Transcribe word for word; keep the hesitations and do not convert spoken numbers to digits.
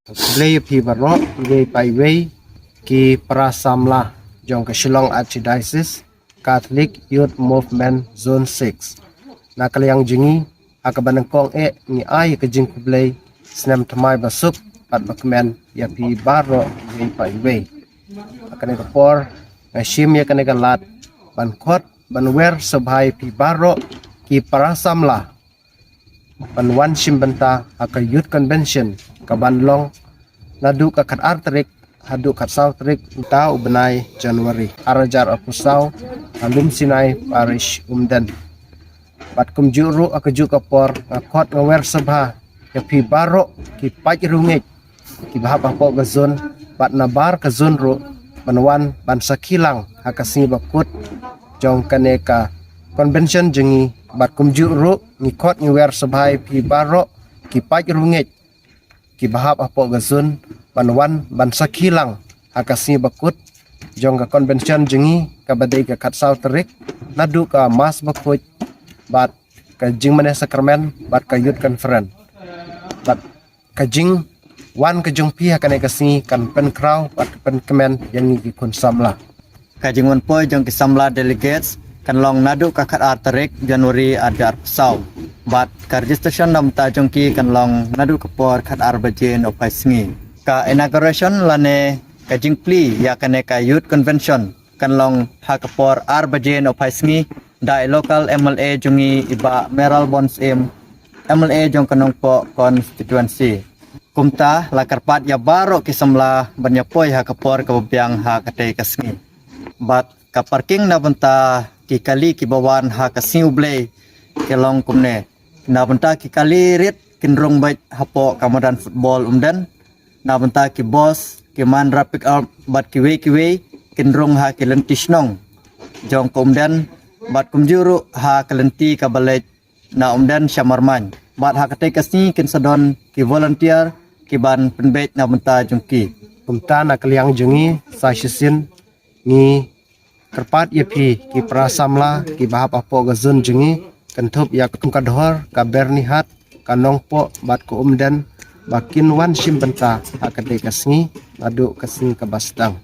Khublei ïa phi baroh, iwei pa iwei ki para samla jong ka Shillong Archdiocese Catholic Youth Movement Zone six. Na ka liang jong ngi, ha kaba nyngkong eh ngi ai ka jingkhublei snem thymmai basuk bad bakmen ïa phi baroh iwei pa iwei. Ha kane ka por nga shim ïa kane ka lad ban khot ban wer sngewbha ïa phi baroh ki para samla ban wan shim bynta ha ka Youth Convention kaban long naduh ka khatar tarik haduh khatsaw tarik mynta u bnai January arhajar arphew saw ha Lumsinai Parish Umden. Bad kumjuh ruh ha kajuh ka por nga khot nga wer sngewbha ïa phi baroh ki paid riewngeit kiba hap hapoh ka zone bad nabar ka zone ruh ban wan ban sakhi lang ha ka sngi bakut jong kane ka convention jong ngi. Bad kumjuh ruh ngi khot ngi wer sngewbha ïa phi baroh ki paid riewngeit kiba hap hapoh ka zone ban wan ban sakhi lang ha ka sngi bakut jong ka convention jong ngi kaba dei ka khatsaw tarik naduh ka mass bakhuid bad ka jingmane sakramen bad ka youth conference. Bad ka jingwan ka jong phi ha kane ka sngi kan pynkhraw bad pynkmen ïa ngi ki khun samla. Ka jingwan poi jong ki samla delegates kan long naduh ka khatar tarik January arhajar arphew saw. Bad ka registration na bynta jong ki kan long naduh ka por khatar baje nohphai sngi. Ka inauguration lane ka jingplie ïa kane ka youth convention kan long ha ka por ar baje nohphai sngi da i local M L A jong ngi i Bah Mayralborn Syiem, M L A jong ka Nongpoh constituency. Kumta la kyrpad ïa baroh ki samla ban ïa poi ha ka por kaba biang ha katei ka sngi. Bad ka parking na bynta ki kali kiba wan ha ka sngi U Blei ka long kumne. Na bynta ki kali rit kin rung beit hapoh ka madan football Umden. Na bynta ki bus, ki Mahindra pickup bad kiwei kiwei kin rung ha ki lynti shnong jong ka Umden bad kumjuh ruh ha ka lynti kaba leit na Umden sha Marmain. Bad ha katei ka sngi kin sa don ki volunteer kiban pynbeit na bynta jong ki. Kumta na ka liang jong ngi sa shisien ngi kyrpad ïa phi ki para samla kiba hap hapoh ka zone jong ngi, kynthup ïa ka Kongkadhor, ka Byrnihat, ka Nongpoh bad ka Umden ba kin wan shim bynta ha katei ka sngi naduh ka sngi kaba sdang.